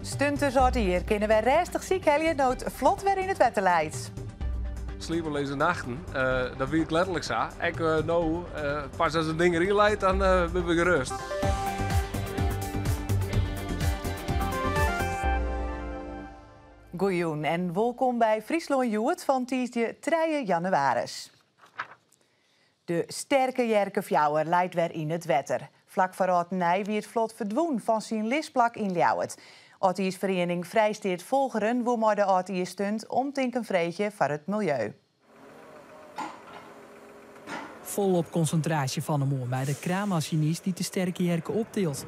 Stunters âld jier kinne wer rêstich sykhelje no't flot wer yn it wetter leit. Sliepeleaze nachten, dat wie ik letterlik sa. Ek no, pas as it ding deryn leit, dan bin we gerêst. Goejûn en wolkom by Fryslân Hjoed fan tiisdei trije jannewaris. De Sterke Jerke fjouwer leit wer yn it wetter. Flak foar âld en nij wie it flot ferdwûn fan syn lisplak yn Ljouwert. Aldjiersferiening Frijsteat Folgeren woe mei de âldjiersstunt omtinken freegje foar it miljeu. Folop konsintraasje fan 'e moarn by de kraanmasinist dy't de Sterke Jerke optilt.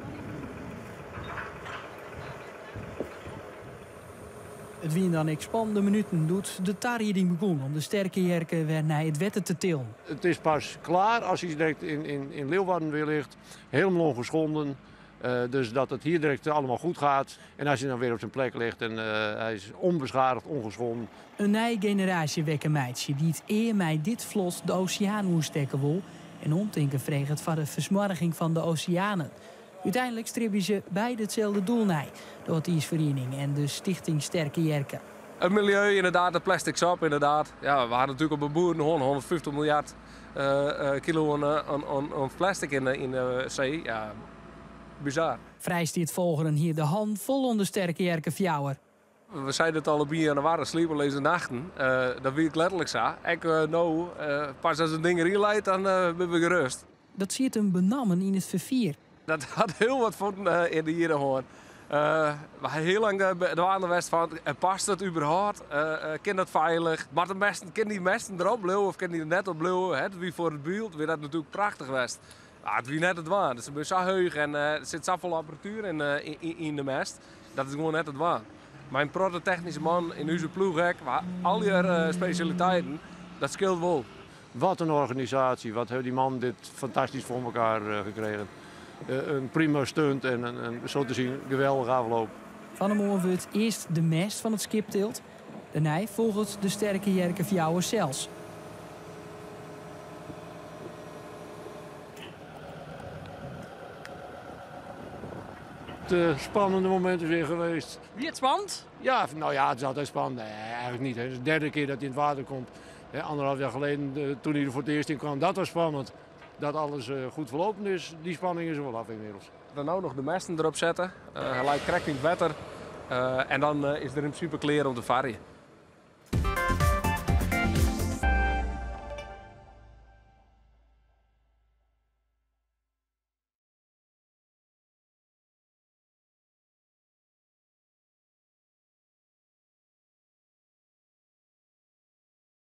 It wiene dan ek spannende minuten doe't de tarieding begûn om de Sterke Jerke wer nei it wetter te tillen. It is pas klear as hy direkt yn Leeuwarden weer ligt, helemaal ongeschonden. Dus dat het hier direct allemaal goed gaat. En als hij dan weer op zijn plek ligt en hij is onbeschadigd, ongeschonden. In nije generaasje wekker meitsje dy't ea mei dit flot de oseaan oerstekke wol en omtinken freget foar de fersmoarging fan de oseanen. Uteinlik stribje se beide itselde doel nei, de âldjiersferiening en de Stichting Sterke Jerke. It miljeu, inderdaad, de plastic sop, inderdaad. Ja, we ha natuerlik op de boeren hân 150 miljard kilo oan plastic yn de see. Ja, bizar. Frijsteat Folgeren hie de hannen fol oan de Sterke Jerke fjouwer. We seinen it al op ien januari, sliepeleaze nachten. Dat wie ik letterlik sa. Ek no, pas as it ding deryn leit, dan binne we gerêst. Dat siet him benammen yn it ferfier. Dat hat hiel wat fuotten yn de ierde hân. We ha hiel lang dwaande west fan, past it überhaupt? Kin dat feilich? Moat de mesten, kin dy mesten derop bliuwe of kin dy der net op bliuwe? It wie foar it byld wie dat natuerlik prachtich west. Mar it wie net te dwaan. Se binne sa heech en der sit safolle apparatuer yn de mêst. Dat is gewoan net te dwaan. Mei in protte technyske man yn ús ploech ek, we allegear spesjaliteiten, dat skeelt wol. Wat in organisatie, wat heeft die man dit fantastisch voor elkaar gekregen. Een prima stunt en een, zo te zien, geweldige afloop. Fan 'e moarn wurdt earst de mêst fan it skip tild. Dêrnei folget de Sterke Jerke fjouwer sels. Het spannende moment is weer geweest. Wie it spannend? Ja, nou ja, het is altijd spannend. Nee, eigenlijk niet. Het is de derde keer dat hij in het water komt. Anderhalf jaar geleden, toen hij er voor het eerst in kwam, dat was spannend. Dat alles goed verlopen is, die spanning is er wel af inmiddels. Dan no noch de mesten derop sette. Hy leit krekt yn it wetter. En dan is er yn prinsipe klear om te farren.